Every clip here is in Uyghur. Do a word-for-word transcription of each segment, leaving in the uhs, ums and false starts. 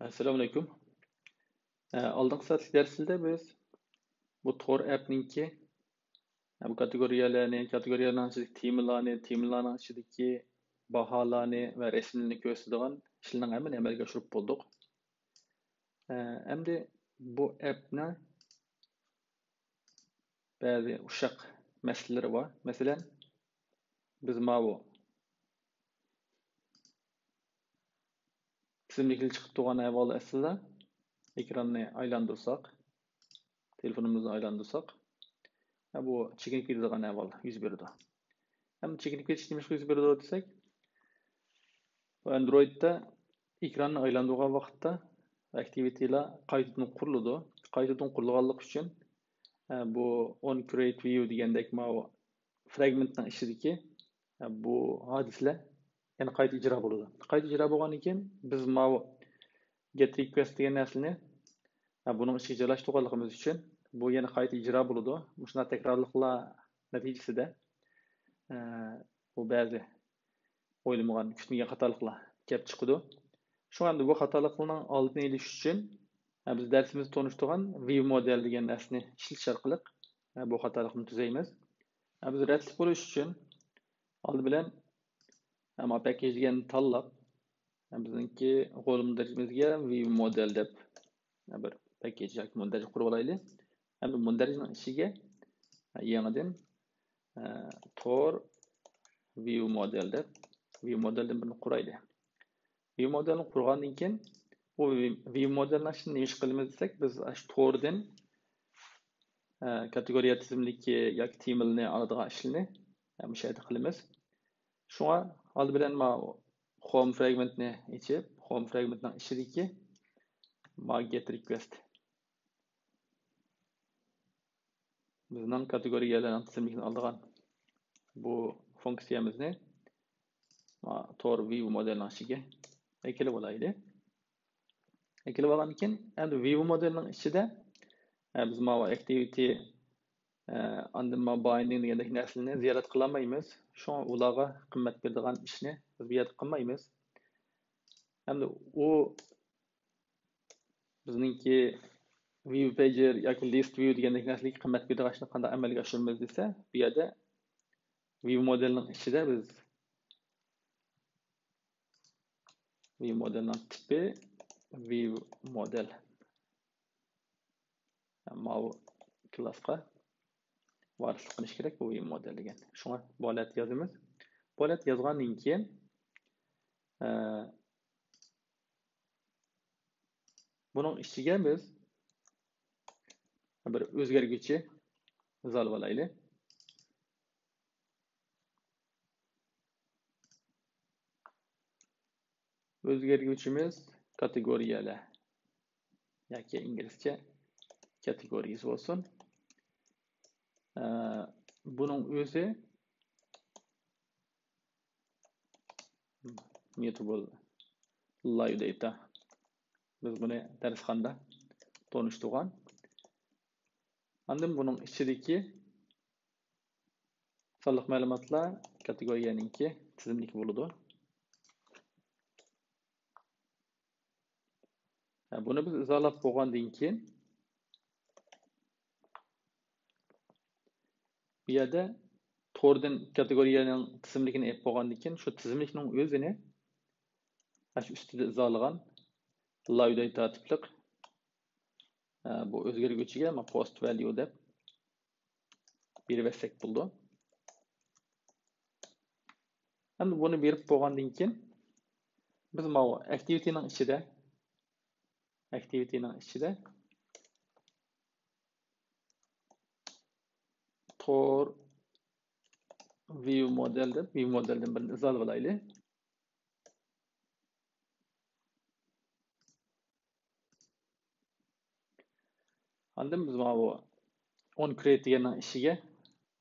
ئەسسالامۇئەلەيكۇم. ئە، ئالدىنقى سائەتلىك دەرسىمىزدە بىز بۇ تور ئەپنىڭكى، ئە، بۇ كاتېگورىيەلەرنى، كاتېگورىيەلەرنىڭ ئىچىدىكى تېمىلارنى، تېمىلارنىڭ ئىچىدىكى باھالارنى ۋە رەسىملەرنى كۆرسىتىدىغان ئىشلارنىڭ ھەممىنى ئەمەلگە ئاشۇرۇپ بولدۇق. ئە، ئەمدى بۇ ئەپنىڭ بەزى ئۇششاق مەسىلىلىرى بار. مەسىلەن، بىز ماۋۇ تىزىملىكلا چىقىپ تۇرغان ئەھۋالدا ئەسلىدە ئېكراننى ئايلاندۇرساق، تېلېفونىمىزنى ئايلاندۇرساق، ھە، بۇ چېكىنىپ كېتىدىغان ئەھۋال يۈز بېرىدۇ. ھەم چېكىنىپ كېتىش نېمىشقا يۈز بېرىدۇ دېسەك، بۇ ئەندرويدتا ئېكراننى ئايلاندۇرغان ۋاقىتتا ئاكتىۋىتىلار قايتىدىن قۇرۇلىدۇ. قايتىدىن قۇرۇلغانلىقى ئۈچۈن، ئە، بۇ on create view دېگەندەك ماۋۇ فرەگمېنتنىڭ ئىچىدىكى، ئە، بۇ ھادىسىلەر يەنە قايتا ئىجرا بولىدۇ. قايتا ئىجرا بولغاندىن كېيىن بىز ماۋۇ get request دېگەن نەرسىنى، ئە، بۇنىڭ ئىچىگە جايلاشتۇرغانلىقىمىز ئۈچۈن بۇ يەنە قايتا ئىجرا بولىدۇ. مۇشۇنداق تەكرارلىقلار نەتىجىسىدە، ئە، بۇ بەزى ئويلىمىغان، كۈتمىگەن خاتالىقلار كەپ چىقىدۇ. شۇڭا ئەمدى بۇ خاتالىقلارنىڭ ئالدىنى ئېلىش ئۈچۈن، ئە، بىز دەرسىمىزدە تونۇشتۇرغان view model دېگەن نەرسىنى ئىشلىتىش ئارقىلىق، ئە، بۇ خاتالىقنى تۈزەيمىز. ئە، بىز رەتلىك بولۇش ئۈچۈن ئالدى بىلەن، ئە، ما package دېگەننى تاللاپ، ئە، بىزنىڭكى غۇلىما دەرىجىمىزگە view model دەپ، ئە، بىر package ياكى مۇندەرىجە قۇرۇپ ئالايلى. ئەمدى مۇندەرىجىنىڭ ئىچىگە، ئە، يېڭىدىن، ئە، تور view model دەپ view model دىن بىرنى قۇرايلى. View model نى قۇرغاندىن كېيىن، بۇ view model نىڭ ئىچىدە نېمە ئىش قىلىمىز دېسەك، بىز ئاشۇ توردىن، ئە، كاتېگورىيە تىزىملىكى ياكى تېمىلىنى ئالىدىغان ئىشلارنى، ئە، مۇشۇ يەردە قىلىمىز. شۇڭا ئالدى بىلەن ما home فرەگمېنتنى ئېچىپ، home فرەگمېنتنىڭ ئىچىدىكى ما get request بىزنىڭ كاتېگورىيەلەرنىڭ تىزىملىكىنى ئالىدىغان بۇ فۇنكسىيەمىزنى ما تور view مودېلنىڭ ئىچىگە ئەكېلىپ ئالايلى. ئەكېلىپ ئالغاندىن كېيىن، ئەمدى view مودېلنىڭ ئىچىدە، ئە، بىز ماۋۇ ئاكتىۋىتى، ئە، ئاندىن ما بايندىڭ دېگەندەك نەرسىلەرنى زىيارەت قىلالمايمىز. شۇڭا ئۇلارغا قىممەت بېرىدىغان ئىشنى بىز بۇ يەردە قىلمايمىز. ئەمدى ئۇ بىزنىڭكى view pager ياكى list view دېگەندەك نەرسىلەرگە قىممەت بېرىدىغان ئىشنى قانداق ئەمەلگە ئاشۇرىمىز دېسە، بۇ يەردە view مودېلنىڭ ئىچىدە بىز view مودېلنىڭ تىپى view مودېل. ماۋۇ كلاسقا ۋارىسلىق قىلىش كېرەك، بۇ view مودېل دېگەن. شۇڭا بۇ ھالەتتە يازىمىز. بۇ ھالەتتە يازغاندىن كېيىن، ئە، بۇنىڭ ئىچىگە بىز بىر ئۆزگەرگۈچى ئىزاھلاپ ئالايلى. ئۆزگەرگۈچىمىز كاتېگورىيەلەر ياكى ئىنگلىزچە categories بولسۇن. ئە، بۇنىڭ ئۆزى mutable live data. بىز بۇنى دەرسخانىدا تونۇشتۇرغان. ئاندىن بۇنىڭ ئىچىدىكى سانلىق مەلۇماتلار كاتېگورىيەنىڭكى تىزىملىكى بولىدۇ. ھە، بۇنى بىز ئىزاھلاپ بولغاندىن كېيىن، بۇ يەردە توردىن كاتېگورىيەنىڭ تىزىملىكىنى ئېلىپ بولغاندىن كېيىن، شۇ تىزىملىكنىڭ ئۆزىنى ئاشۇ ئۈستىدە ئىزاھلىغان live data تىپلىق، ئە، بۇ ئۆزگەرگۈچىگە ما post value دەپ بېرىۋەتسەك بولىدۇ. ئەمدى بۇنى بېرىپ بولغاندىن كېيىن، بىز ماۋۇ ئاكتىۋىتىنىڭ ئىچىدە، ئاكتىۋىتىنىڭ ئىچىدە تور view مودېل دەپ view مودېلدىن بىرنى ئىزاھلاپ ئالايلى. ئاندىن بىز ماۋۇ on create دېگەننىڭ ئىچىگە،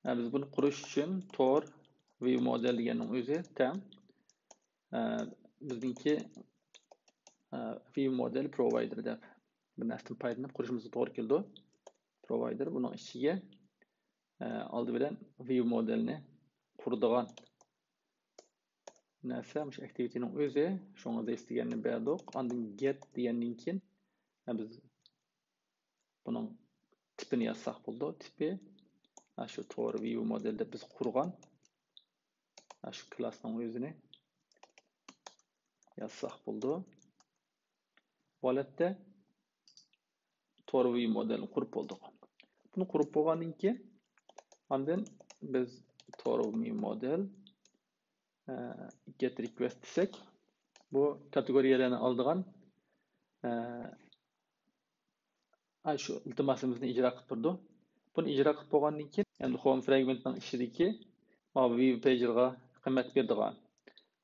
ئە، بىز بۇنى قۇرۇش ئۈچۈن تور view مودېل دېگەننىڭ ئۆزى تەڭ، ئە، بىزنىڭكى، ئە، view model provider دەپ بىر نەرسىدىن پايدىلىنىپ قۇرۇشىمىزغا توغرا كېلىدۇ. Provider بۇنىڭ ئىچىگە، ئە، ئالدى بىلەن view مودېلنى قۇرىدىغان نەرسە مۇشۇ ئەكتىۋىتىنىڭ ئۆزى. شۇڭا this دېگەننى بەردۇق. ئاندىن get دېگەندىن كېيىن، ھە، بىز بۇنىڭ تىپىنى يازساق بولىدۇ. تىپى، ھە، شۇ تور ۋىيۇ مودېل دەپ بىز قۇرغان، ھە، شۇ كلاسنىڭ ئۆزىنى يازساق بولىدۇ. بۇ ھالەتتە تور ۋىيۇ مودېلىنى قۇرۇپ بولدۇق. بۇنى قۇرۇپ بولغاندىن كېيىن، ئاندىن بىز تور ۋىيۇ مودېل، ئە، get request دېسەك، بۇ كاتېگورىيەلەرنى ئالىدىغان، ئە، ئە، شۇ ئىلتىماسىمىزنى ئىجرا قىلىپ تۇرىدۇ. بۇنى ئىجرا قىلىپ بولغاندىن كېيىن، ئەمدى home فرەگمېنتنىڭ ئىچىدىكى ماۋۇ view pageرغا قىممەت بېرىدىغان،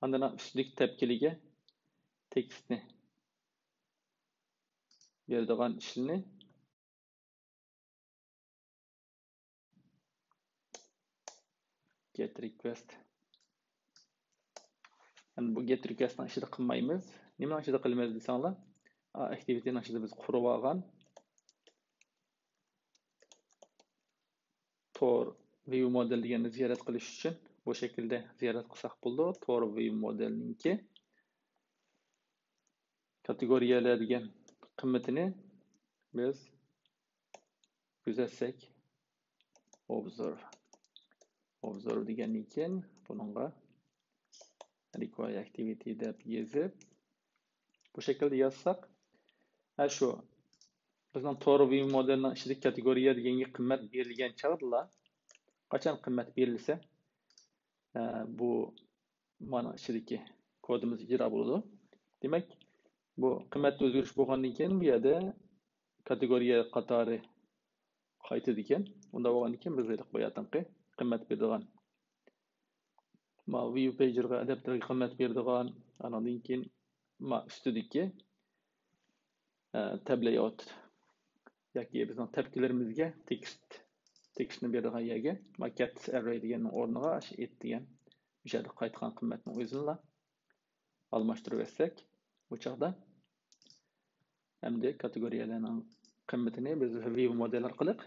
ئاندىن ئۈستىدىكى تەپكىلىگە تېكىستنى بېرىدىغان ئىشنى get request. ئەمدى بۇ get requestنىڭ ئىچىدە قىلمايمىز. نېمىنىڭ ئىچىدە قىلىمىز دېسەڭلار، ئا، ئەكتىۋىتىنىڭ ئىچىدە بىز قۇرۇۋالغان تور ۋىيۇ مودېل دېگەننى زىيارەت قىلىش ئۈچۈن بۇ شەكىلدە زىيارەت قىلساق بولىدۇ. تور ۋىيۇ مودېلنىڭكى كاتېگورىيەلەر دېگەن قىممىتىنى بىز كۆزەتسەك، observe. Observe دېگەندىن كېيىن بۇنىڭغا require activity دەپ يېزىپ، بۇ شەكىلدە يازساق، ھە، شۇ بىزنىڭ تور ۋىيۇ مودېلىنىڭ ئىچىدىكى كاتېگورىيە دېگەنگە قىممەت بېرىلگەن چاغدىلا، قاچان قىممەت بېرىلسە، ئە، بۇ مانا ئىچىدىكى كودىمىز ئىجرا بولىدۇ. دېمەك، بۇ قىممەتتە ئۆزگىرىش بولغاندىن كېيىن، بۇ يەردە كاتېگورىيە قاتارى قايتىدىكەن. ئۇنداق بولغاندىن كېيىن، بىز ھېلىقى باياتىنقى قىممەت بېرىدىغان، ما view pageرغا، ئاداپتېرغا قىممەت بېرىدىغان، ئانىڭدىن كېيىن ما ئۈستىدىكى، ئە، تەب لەيئاۋۇت ياكى بىزنىڭ تەپكىلىرىمىزگە تېكىست، تېكىستنى بېرىدىغان يەرگە ما get ئەررەي دېگەننىڭ ئورنىغا ئاشۇ ئېيت دېگەن مۇشۇ يەردە قايتقان قىممەتنىڭ ئۆزىنىلا ئالماشتۇرۇۋەتسەك، بۇ چاغدا ئەمدى كاتېگورىيەلەرنىڭ قىممىتىنى بىز view مودېل ئارقىلىق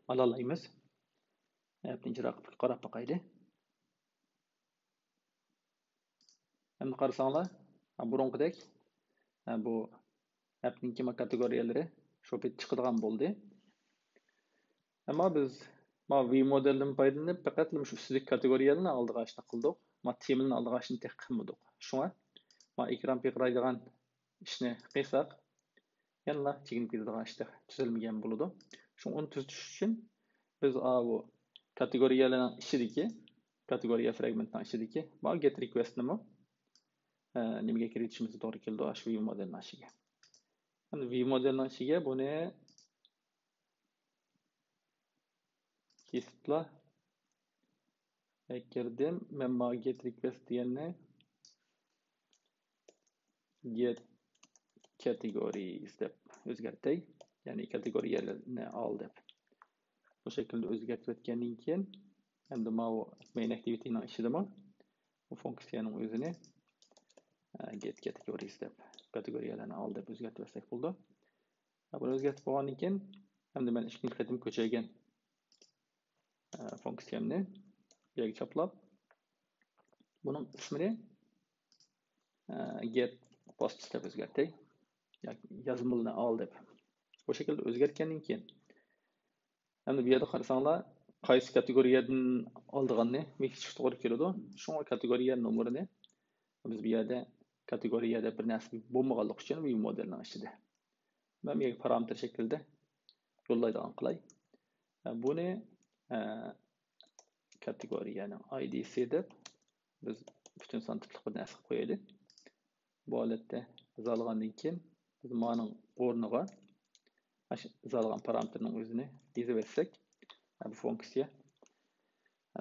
ئالالايمىز. ئەپنى ئىجرا قىلىپ قاراپ باقايلى. ئەمدى قارىساڭلار، ھە، بۇرۇنقىدەك، ھە، بۇ ئەپنىڭكى ما كاتېگورىيەلىرى شۇ پېتى چىقىدىغان بولدى. ئەمما بىز ما view مودېلدىن پايدىلىنىپ، پەقەتلا مۇشۇ ئۈستىدىكى كاتېگورىيەلەرنى ئالىدىغان ئىشنى قىلدۇق. ما تېمىلىنى ئالىدىغان ئىشنى تېخى قىلمىدۇق. شۇڭا ما ئېكران پىرقىرايدىغان ئىشنى قىلساق، يەنىلا چېكىنىپ كېتىدىغان ئىش تېخى تۈزۈلمىگەن بولىدۇ. شۇڭا ئۇنى تۈزىتىش ئۈچۈن بىز ئاۋۇ كاتېگورىيەلەرنىڭ ئىچىدىكى، كاتېگورىيە فرەگمېنتنىڭ ئىچىدىكى ما get requestنىمۇ، ئە، نېمىگە كىرگۈزۈشىمىز توغرا كېلىدۇ، ئاشۇ view مودېلنىڭ ئىچىگە. ئەمدى view مودېلنىڭ ئىچىگە بۇنى كېسىپلا كىردىم. مەن ما get request دېگەننى get categories دەپ ئۆزگەرتەي. يەنى كاتېگورىيەلەرنى ئال دەپ. بۇ شەكىلدە ئۆزگەرتىۋەتكەندىن كېيىن، ئەمدى ماۋۇ main activityنىڭ ئىچىدىمۇ بۇ فۇنكسىيەنىڭ ئۆزىنى، ئە، get categories دەپ، كاتېگورىيەلەرنى ئال دەپ ئۆزگەرتىۋەتسەك بولىدۇ. بۇنى ئۆزگەرتىپ بولغاندىن كېيىن، ئەمدى مەن ئىككىنچى قېتىم كۆچۈرگەن، ئە، فۇنكسىيەمنى بۇ يەرگە چاپلاپ، بۇنىڭ ئىسمىنى، ئە، get posts دەپ ئۆزگەرتەي. ياكى يازمىلىنى ئال دەپ. بۇ شەكىلدە ئۆزگەرتكەندىن كېيىن، ئەمدى بۇ يەردە قارىساڭلار، قايسى كاتېگورىيەدىن ئالىدىغاننى بېكىتىشكە توغرا كېلىدۇ. شۇڭا كاتېگورىيە نومۇرىنى بىز بۇ يەردە كاتېگورىيە دەپ بىر نەرسە بولمىغانلىقى ئۈچۈن view مودېلنىڭ ئىچىدە مەن بۇ يەرگە پارامېتىر شەكلىدە يوللايدىغان قىلاي. بۇنى، ئە، كاتېگورىيەنىڭ ئايدىسى دەپ بىز پۈتۈن سان تىپلىق بىر نەرسە قىلىپ قويايلى. بۇ ھالەتتە يازالىغاندىن كېيىن، بىز مانىڭ ئورنىغا ئاشۇ يازالىغان پارامېتىرنىڭ ئۆزىنى يېزىۋەتسەك، بۇ فۇنكسىيە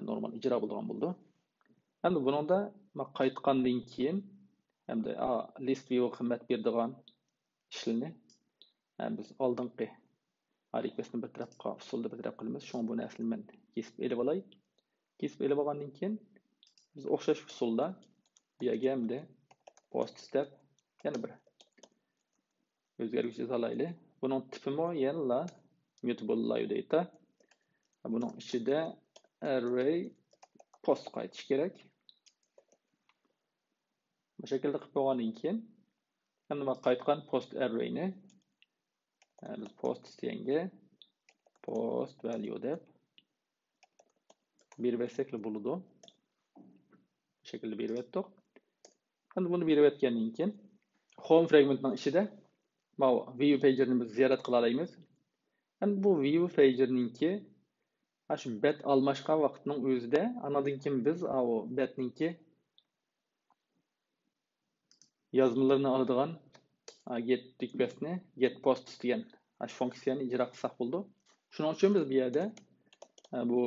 نورمال ئىجرا بولىدىغان بولىدۇ. ئەمدى بۇنىڭدا ما قايتقاندىن كېيىن، ئەمدى، ئا، list view قىممەت بېرىدىغان ئىشلىرىنى، ئە، بىز ئالدىنقى requestنى بىر تەرەپ قىل-، ئۇسۇلدا بىر تەرەپ قىلىمىز. شۇڭا بۇ نەرسىنى مەن كېسىپ ئېلىپ ئالاي. كېسىپ ئېلىپ ئالغاندىن كېيىن، بىز ئوخشاش ئۇسۇلدا بۇ يەرگە ئەمدى posts دەپ يەنە بىر ئۆزگەرگۈچ يېزىۋالايلى. بۇنىڭ تىپىمۇ يەنىلا mutable live data. بۇنىڭ ئىچىدە ئەررەي پوست قايتىشى كېرەك. بۇ شەكىلدە قىلىپ بولغاندىن كېيىن، ئەمدى مانا قايتقان پوست ئەررەينى، ئە، بىز پوست دېگەنگە پوست ۋەليۇ دەپ بېرىۋەتسەكلا بولىدۇ. بۇ شەكىلدە بېرىۋەتتۇق. ئەمدى بۇنى بېرىۋەتكەندىن كېيىن، ھوم فرېگمېنتنىڭ ئىچىدە ماۋۇ ۋىۋ پەيجىنى بىز زىيارەت قىلالايمىز. ئەمدى بۇ ۋىۋ پەيجىنىڭكى، ئاشۇ بەت ئالماشقان ۋاقىتنىڭ ئۆزىدە، ئانىڭدىن كېيىن بىز ئاۋۇ بەتنىڭكى يازمىلىرىنى ئالىدىغان، ئا، گېت رىكۋېستنى، گېت پوست دېگەن، ئاشۇ فۇنكسىيەنى ئىجرا قىلساق بولىدۇ. شۇنىڭ ئۈچۈن بىز بۇ يەردە، ئە، بۇ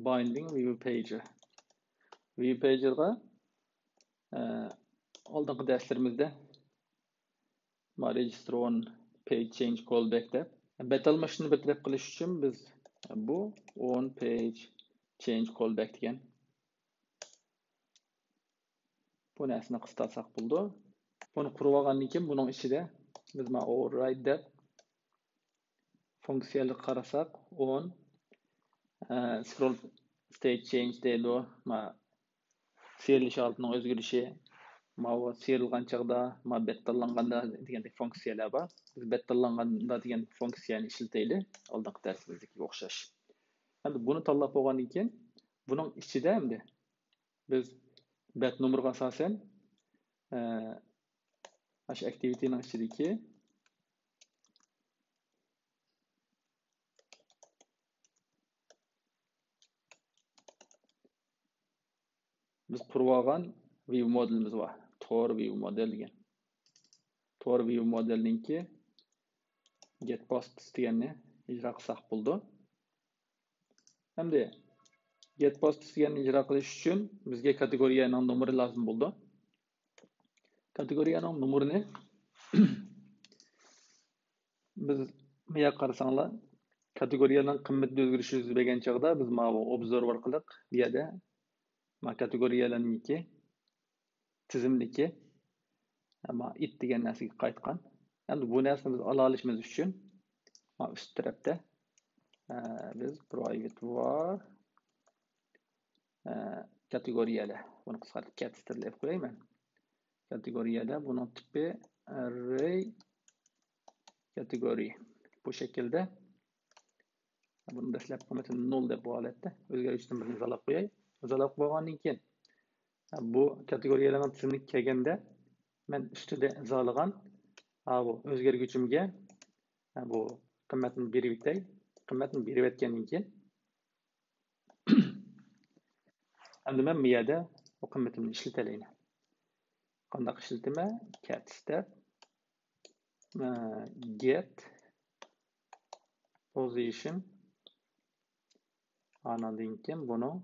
بايندىڭ ۋىۋ پەيجى، ۋىۋ پەيجىغا، ئە، ئالدىنقى دەرسلىرىمىزدە ما register on page change callback دەپ، بەت ئالماشنى بىر تەرەپ قىلىش ئۈچۈن بىز بۇ on page change callback دېگەن بۇ نەرسىنى قىستالساق بولىدۇ. بۇنى قۇرۇپ ئالغاندىن كېيىن بۇنىڭ ئىچىدە بىز ما override دەپ فۇنكسىيەلەرگە قارىساق، on، ئە، scroll state change دەيدۇ. ما سىيرىلىش ھالىتىنىڭ ئۆزگىرىشى، ماۋۇ سىيرىلغان چاغدا، ما بەت تاللانغاندا دېگەندەك فۇنكسىيەلەر بار. بىز بەت تاللانغاندا دېگەن فۇنكسىيەنى ئىشلىتەيلى، ئالدىنقى دەرسىمىزدىكىگە ئوخشاش. ئەمدى بۇنى تاللاپ بولغاندىن كېيىن، بۇنىڭ ئىچىدە ئەمدى بىز بەت نومۇرىغا ئاساسەن، ئە، ئاشۇ ئەكتىۋىتىنىڭ ئىچىدىكى بىز قۇرۇۋالغان ۋىۋ مودېلىمىز بار. تور ۋىۋ مودېل دېگەن. تور ۋىۋ مودېلنىڭكى گېت پوست دېگەننى ئىجرا قىلساق بولىدۇ. ئەمدى گېت پوست دېگەننى ئىجرا قىلىش ئۈچۈن بىزگە كاتېگورىيەنىڭ نومۇرى لازىم بولىدۇ. كاتېگورىيەنىڭ نومۇرىنى بىز بۇ يەرگە قارىساڭلار، كاتېگورىيەنىڭ قىممىتىدە ئۆزگىرىش يۈز بەرگەن چاغدا بىز ماۋۇ ئوبزور ئارقىلىق بۇ يەردە ما كاتېگورىيەلەرنىڭكى تىزىملىكى، ما ئىت دېگەن نەرسىگە قايتقان. ئەمدى بۇ نەرسىنى بىز ئالالىشىمىز ئۈچۈن، ما ئۈست تەرەپتە، ئە، بىز private var، ئە، كاتېگورىيەلەر. بۇنى قىسقارتىپ كاتستر دەپ قوياي مەن. كاتېگورىيەلەر، بۇنىڭ تىپى ئەررەي كاتېگورىيە. بۇ شەكىلدە. بۇنى دەسلەپكى قىممىتىنى نول دەپ بۇ ھالەتتە ئۆزگەرگۈچتىن بىرنى ئىزاھلاپ قوياي. ئىزاھلاپ بولغاندىن كېيىن، بۇ كاتېگورىيەلەرنىڭ تىزىملىكىگە كەلگەندە، مەن ئۈستىدە ئىزاھلىغان، ھە، بۇ ئۆزگەرگۈچىمگە، ھە، بۇ قىممەتنى بېرىۋېتەي. قىممەتنى بېرىۋەتكەندىن كېيىن، ئەمدى مەن بۇ يەردە بۇ قىممىتىمنى ئىشلىتەلەيمەن. قانداق ئىشلىتىمەن؟ كاتستر، ئە، گېت پوزىشن. ئاناندىن كېيىن بۇنىڭ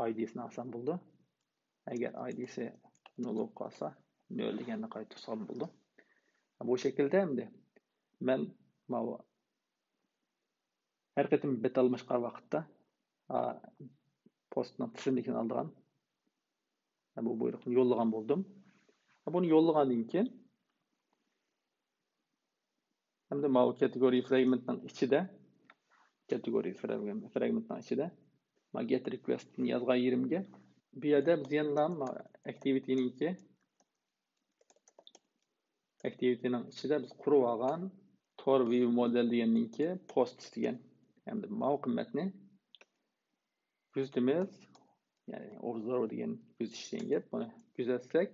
ئايدىسىنى ئالسام بولىدۇ. ئەگەر ئايدىسى نول بولۇپ قالسا، نۆل دېگەننى قايتۇرسام بولىدۇ. بۇ شەكىلدە ئەمدى مەن ماۋۇ ھەر قېتىم بەت ئالماشقان ۋاقىتتا، ئا، پوستنىڭ تىزىملىكىنى ئالىدىغان بۇ بۇيرۇقنى يوللىغان بولدۇم. بۇنى يوللىغاندىن كېيىن، ئەمدى ماۋۇ كاتېگورىيە فرېگمېنتنىڭ ئىچىدە، كاتېگورىيە فرېگمېنتنىڭ ئىچىدە، ما گېت رىكۋېستنى يازغان يېرىمگە، بۇ يەردە بىز يەنىلا ما ئەكتىۋىتىنىڭكى، ئەكتىۋىتىنىڭ ئىچىدە بىز قۇرۇۋالغان تور ۋىۋ مودېل دېگەننىڭكى پوست دېگەن. ئەمدى ماۋۇ قىممەتنى كۆزىتىمىز. يەنى ئوبزور دېگەن كۆزىتىش دېگەن گەپ. بۇنى كۆزەتسەك،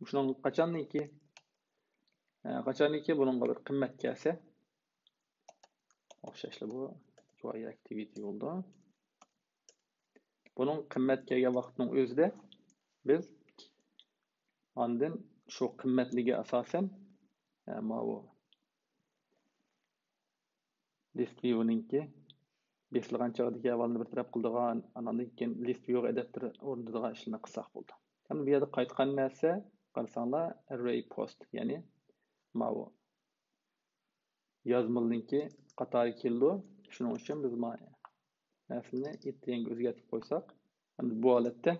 شۇنىڭ قاچانكى، ئە، قاچانكى بۇنىڭغا بىر قىممەت كەلسە، ئوخشاشلا بۇ جۇ ئاي ئەكتىۋىتى بولىدۇ. بۇنىڭ قىممەت كەلگەن ۋاقىتنىڭ ئۆزىدە بىز ئاندىن شۇ قىممەتلىككە ئاساسەن، ئە، ماۋۇ لىست ۋىۋنىڭكى بېسىلغان چاغدىكى ئەھۋالنى بىر تەرەپ قىلىدىغان، ئاندىن كېيىن لىست ۋىۋغا ئاداپتېر ئورنىتىدىغان ئىشلارنى قىلساق بولىدۇ. ئەمدى بۇ يەردە قايتقان نەرسە، قارىساڭلار، ئەررەي پوست، يەنى ماۋۇ يازمىلىنىڭكى قاتارى كېلىدۇ. شۇنىڭ ئۈچۈن بىز ما نەرسىنى ئىت دېگەنگە ئۆزگەرتىپ قويساق، ئەمدى بۇ ھالەتتە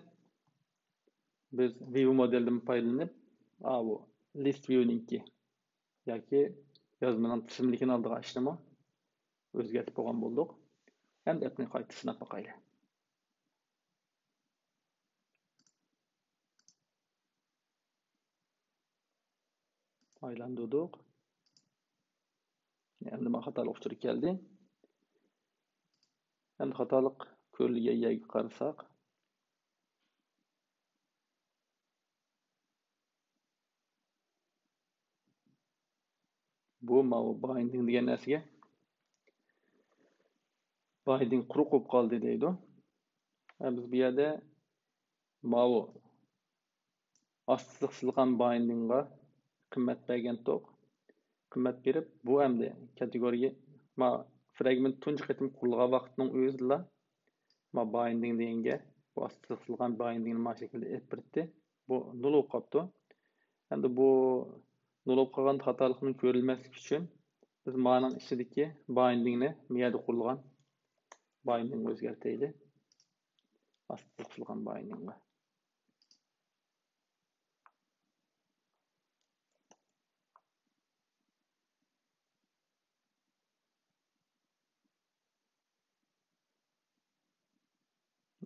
بىز ۋىۋ مودېلدىن پايدىلىنىپ، ئاۋۇ لىست ۋىۋنىڭكى ياكى يازمىنىڭ تىزىملىكىنى ئالىدىغان ئىشنىمۇ ئۆزگەرتىپ بولغان بولدۇق. ئەمدى ئەپنى قايتا سىناپ باقايلى. ئايلاندۇردۇق. ئەمدى مانا خاتالىق ئۇچۇرى كەلدى. ئەمدى خاتالىق كۆرۈلگەن يەرگە قارىساق، بۇ ماۋۇ بايندىڭ دېگەن نەرسىگە، بايندىڭ قۇرۇق بولۇپ قالدى دەيدۇ. ھە، بىز بۇ يەردە ماۋۇ ئاستى سىزىق سىزىلغان بايندىڭغا قىممەت بەرگەنتۇق. قىممەت بېرىپ، بۇ ئەمدى كاتېگورىيە، ما، فرېگمېنت تۇنجى قېتىم قۇرۇلغان ۋاقىتنىڭ ئۆزىدىلا، ما، بايندىڭ دېگەنگە، بۇ ئاستى سىزىق سىزىلغان بايندىڭنى ما شەكىلدە ئېلىپ بېرىپتى. بۇ نۇل بولۇپ قاپتۇ. ئەمدى بۇ نۇل بولۇپ قالغان خاتالىقنىڭ كۆرۈلمەسلىكى ئۈچۈن بىز مانىڭ ئىچىدىكى بايندىڭنى، ما يەردە قۇرۇلغان بايندىڭغا ئۆزگەرتەيلى. ئاستى سىزىق سىزىلغان بايندىڭغا.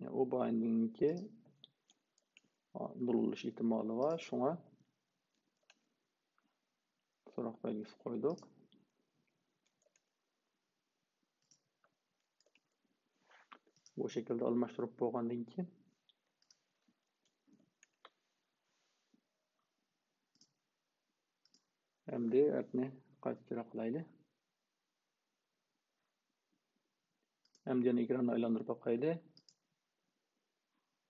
يا، ئۇ بايندىڭنىڭكى نۇل بولۇش ئېھتىمالى بار، شۇڭا سوراق بەلگىسى قويدۇق. بۇ شەكىلدە ئالماشتۇرۇپ بولغاندىن كېيىن، ئەمدى ئەپنى قايتا چىراقلايلى. ئەمدى يەنە ئېكراننى ئايلاندۇرۇپ باقايلى.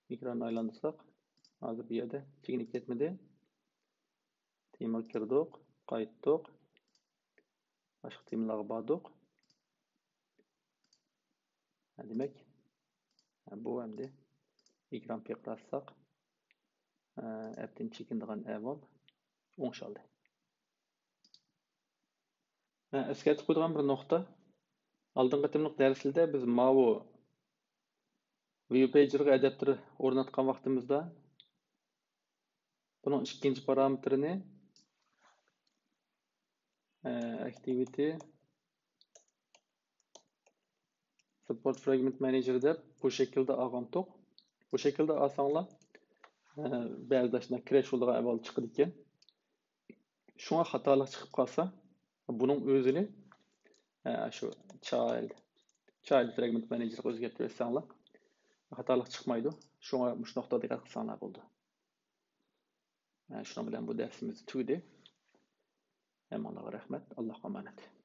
ئېكراننى ئايلاندۇرساق، ھازىر بۇ يەردە چېكىنىپ كەتمىدى. تېمىغا كىردۇق، قايتتۇق. باشقا تېمىلارغا باردۇق. ھە، دېمەك، ھە، بۇ ئەمدى ئېكران پىقىراتساق، ھە، ئەپتىن چېكىنىدىغان ئەھۋال ئوڭشالدى. ھە، ئەسكەرتىپ قويىدىغان بىر نۇقتا. ئالدىنقى قېتىملىق دەرسلىدە بىز ماۋۇ ۋىيۇ پەيجىرغا ئاداپتېر ئورناتقان ۋاقتىمىزدا بۇنىڭ ئىككىنچى پارامېتىرىنى، ئە، ئاكتىۋىتى سپورت فرېگمېنت مانېجېر دەپ بۇ شەكىلدە ئالغانتۇق. بۇ شەكىلدە ئالساڭلار، ئە، بەزىدە شۇنداق كرەش بولىدىغان ئەھۋال چىقىدىكەن. شۇڭا خاتالىق چىقىپ قالسا، بۇنىڭ ئۆزىنى، ئە، شۇ چايلد، چايلد فرېگمېنت مانېجېرغا ئۆزگەرتىۋەتسەڭلار، خاتالىق چىقمايدۇ. شۇڭا مۇشۇ نۇقتىغا دىققەت قىلساڭلار بولىدۇ. ئە، شۇنىڭ بىلەن بۇ دەرسىمىز تۈگىدى. ھەممىڭلارغا رەھمەت. ئاللاھقا ئامانەت.